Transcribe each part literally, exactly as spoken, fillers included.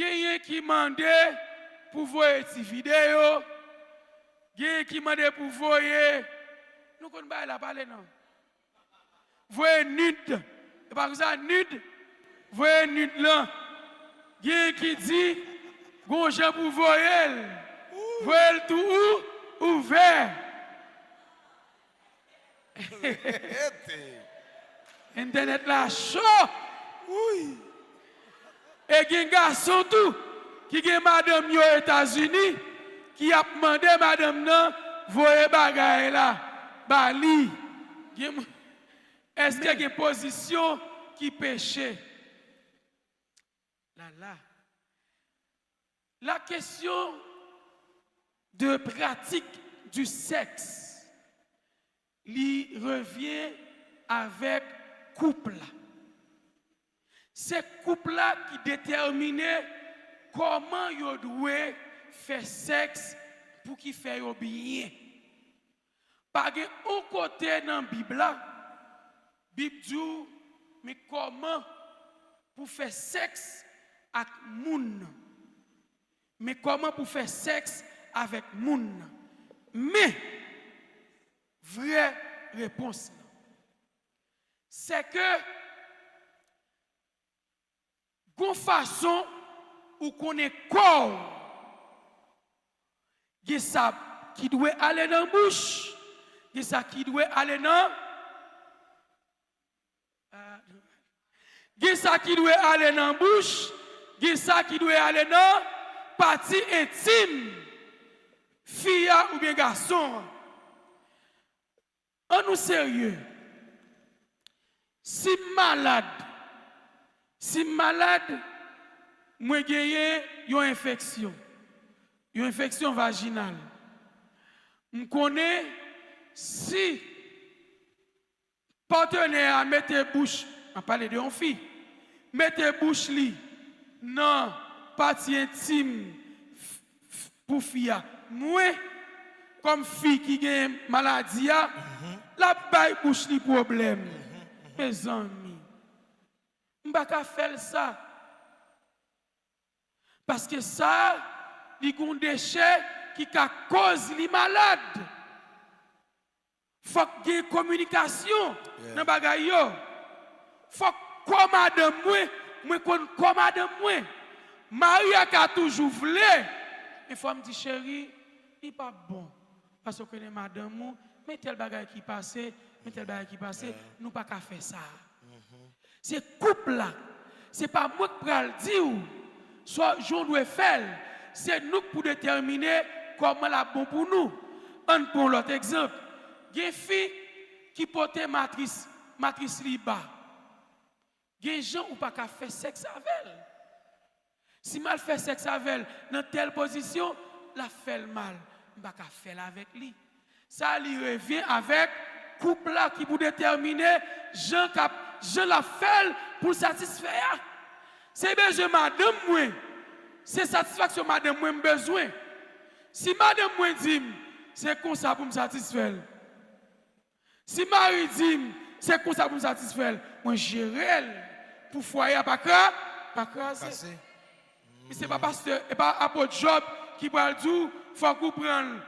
Genyen ki mande pou voye ti videyo. Genyen ki mande pou voye. Nou konn bagay la, pale non. Voye nude. E pa konsa, nude? Voye nude lan. Genyen ki di, gon jan pou voye l. Voye l tou ou, ouvè. Entènèt la cho. E gen gason tou ki gen madanm yo Etazini, ki ap mande madanm nan voye bagay la ba li. Gen, èske gen pozisyon ki peche? La, la. La question de pratique du sexe, li revyen avèk koup la. Se koup la ki detèmine kòman yo dwe fè sèks pou ki fè yo byen. Pa gen on kote nan Bib la, Bib di w, men kòman pou fè sèks ak moun nan. Men kòman pou fè sèks avèk moun nan. Men, vrè repons lan, se ke gon fason ou konnen kò w. Gen sa ki dwe ale nan bouch, gen sa ki dwe ale nan, gen sa ki dwe ale nan bouch, gen sa ki dwe ale nan pati entim fi a oubyen gason an. An nou serye. Si m malad, si m malad, mwen genyen yon enfeksyon, yon enfeksyon vajinal. M konnen si patenè a mete bouch, m ap pale de yon fi, mete bouch li nan pati entim f-, f-, pou fi a. Mwen, kòm fi ki gen maladi a, l ap bay bouch li pwoblèm. Mezanmi, m pa ka fè l sa. Paske sa, li gon dechè ki ka koz li malad. Fòk gen kominikasyon nan bagay yo. Fòk kò madanm mwen, mwen konn kò madanm mwen. Mari a ka toujou vle, men fò m di, cheri, li p ap bon. Paske w konnen madanm ou, men tèl bagay ki pase, men tèl bagay ki pase, nou pa ka fè sa. Se koup la. Se pa mwen k pral di w sa, jan w dwe fè l. Se nou k pou detèmine kòman l ap bon pou nou. Ann pran yon lòt egzanp. Gen fi ki pote matris, matris li ba. Gen jan ou pa ka fè sèks avè l. Si m al fè sèks avè l nan tèl pozisyon, l ap fè l mal. M pa ka fè l avèk li. Sa li revyen avèk koup la ki pou detèmine jan k ap, jan l ap fè l pou l satisfè a. Se bezwen madanm mwen, se satisfaksyon madanm mwen m bezwen. Si madanm mwen di m se konsa pou m satisfè l, si mari di m se konsa pou m satisfè l, mwen jere l pou fwaye a pa kra-, pa kraze. Kase. Men se pa pastè, e pa apot Jòb ki pral di w fòk ou pran l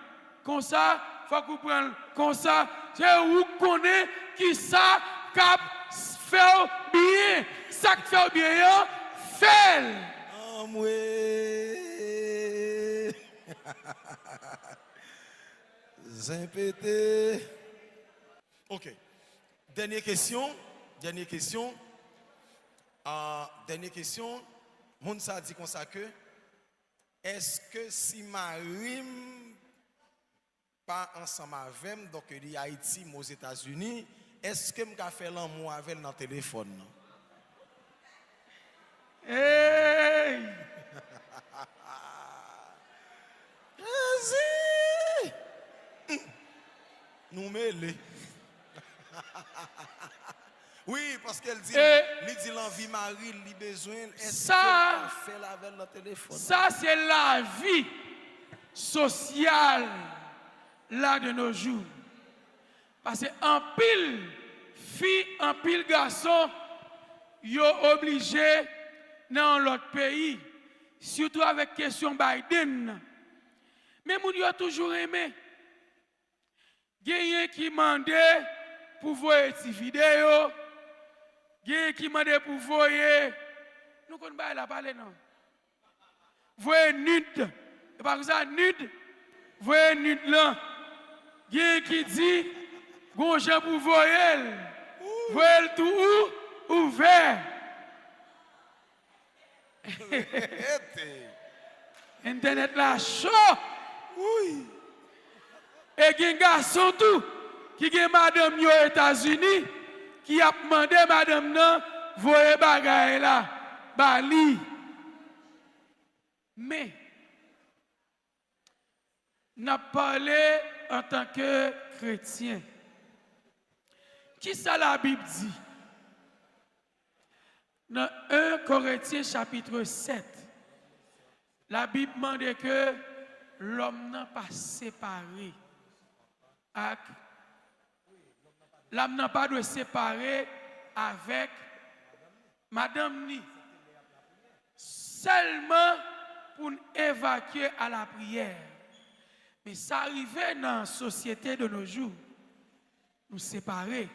konsa, fòk ou pran l konsa. Se ou k konnen kisa k ap fè w byen. Sa k fè w byen an, fè l. Anmwe. Zen pete. Ok. Dènye kesyon. Dènye kesyon. Ah, dènye kesyon. Moun sa di konsa ke, èske si mari m pa ansanm avè m, donk li Ayiti, m Ozetazini, èske m ka fè lanmou avè l nan telefòn nan? Hey! Jezi! Hmm. Nou mele. Wi, paske l di, e, li di l anvi mari l, li bezwen l, èske l ka fè l avè l nan telefòn? Sa se lavi sosyal la de nos jours. Paske anpil fi, anpil gason, yo oblije nan yon lòt peyi. sitou avèk kesyon Biden nan. Men moun yo toujou renmen. Genyen ki mande pou voye ti videyo, genyen ki mande pou voye, nou konn bagay la, pale non. Voye nud. E pa konsa nud? Voye nud lan. Genyen ki di, gon jan pou voye l. Voye l tou ou, ouvè. Entènèt la cho. E gen gason tou ki gen madanm yo Etazini ki ap mande madanm nan voye bagay la ba li. Men, n ap pale antanke kretyen. Kisa Labib di? Nan en Korentyen chapit sèt, Labib mande ke lòm nan pa separe ak, lòm nan pa dwe separe avèk madanm ni, sèlman pou n evakye a lapriyè. Men sa rive nan sosyete de nos jours. Nou separe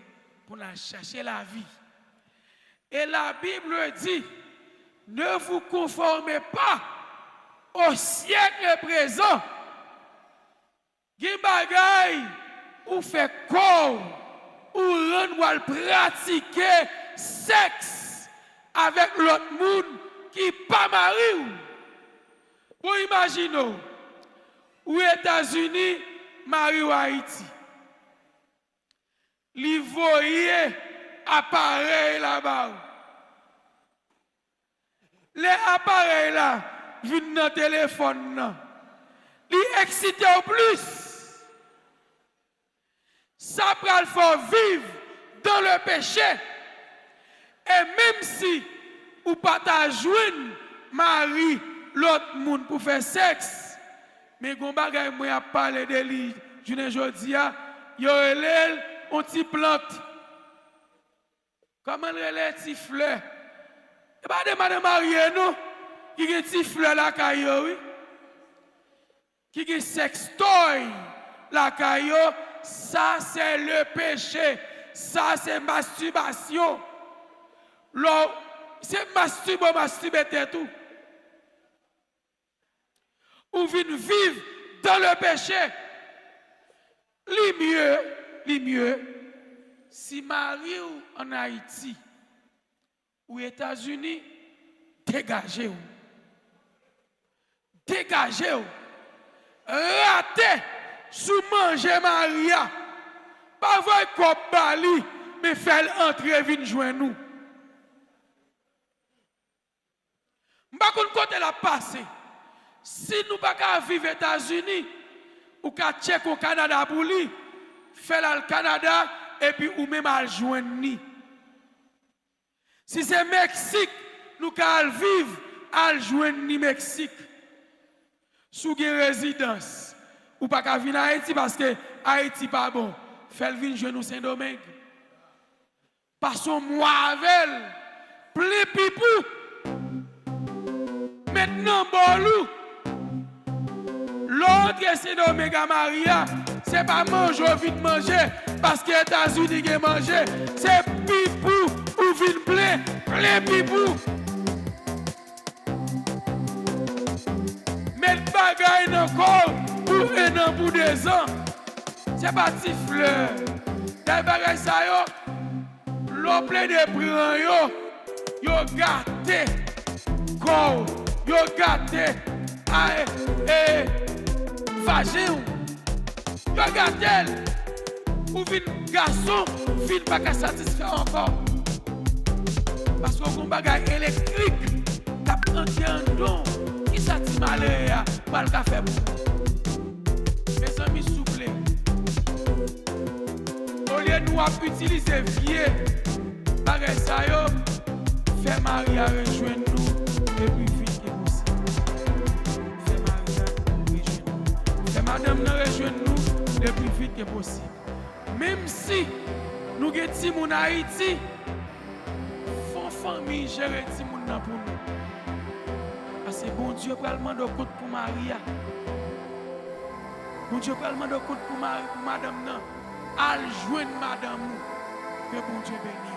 pou n al chache lavi. Et la Bible dit, ne vous conformez pas au siècle présent. Gen bagay ou fè kò w, ou rann w al pratike sèks avèk lòt moun ki pa mari w. Bon, imajine w, ou Etazini, mari w Ayiti. Li voye aparèy la ba w. Lè aparèy la vin nan telefòn nan, li eksite w plis. Sa pral fè w viv dans le péché. E menm si ou pa ta jwenn mari lòt moun pou fè sèks, men gon bagay mwen ap pale de li jounen jodi a, yo rele l on ti plant. Kòman l rele? Ti flè. E pa de madanm marye non ki gen ti flè lakay yo, wi. Ki gen sèkstòy lakay yo, sa se le péché, sa se mastibasyon. Lò, se mastibe w mastibe tèt ou. Ou vin viv dans le péché. Li mye, li mye, si mari w ann Ayiti, ou Etazini, degaje w. Degaje w. Rate sou manje mari a. Pa voye kòb ba li, men fè l antre vin jwenn ou. M pa konn kote l ap pase. Si nou pa ka viv Etazini, ou ka tcheke yon Kanada pou li, fè l al Kanada, epi ou menm al jwenn li. Si se Meksik nou ka al viv, al jwenn li Meksik. Si w gen rezidans, ou pa ka vin Ayiti paske Ayiti pa bon. Fè l vin jwenn ou Sendomeng. Pase yon mwa avè l. Plen pip ou. Met nan bòl ou. Lè w antre Sendomeng a Maria, se pa manje w vin manje, paske Etazini gen manje. Se pip ou ou vin plen. Plen pip ou. Met bagay nan kò w pou en an, pou dezan. Se pa ti flè. Dayè bagay sa yo, lè w plede pran yo, yo gate kò w, yo gate a, e, vajen w. Yo gate l. Ou vin gason, fi n pa ka satisfè w ankò. Paske w gen yon bagay elektrik k ap antre anndan w. Kisa ti malere a pral ka fè pou ou? Mezanmi, souple. Olye nou ap itilize vye bagay sa yo, fè mari a rejwenn nou le pli vit ke posib. Fè mari a rejwenn nou. Fè madanm nan rejwenn nou le pli vit ke posib. Menm si nou gen timoun Ayiti, fè yon fanmi jere timoun nan pou nou. Se Bondye pral mande w kont pou mari a. Bondye pral mande w kont pou mari, pou madanm nan. Al jwenn madanm ou. Ke Bondye beni w.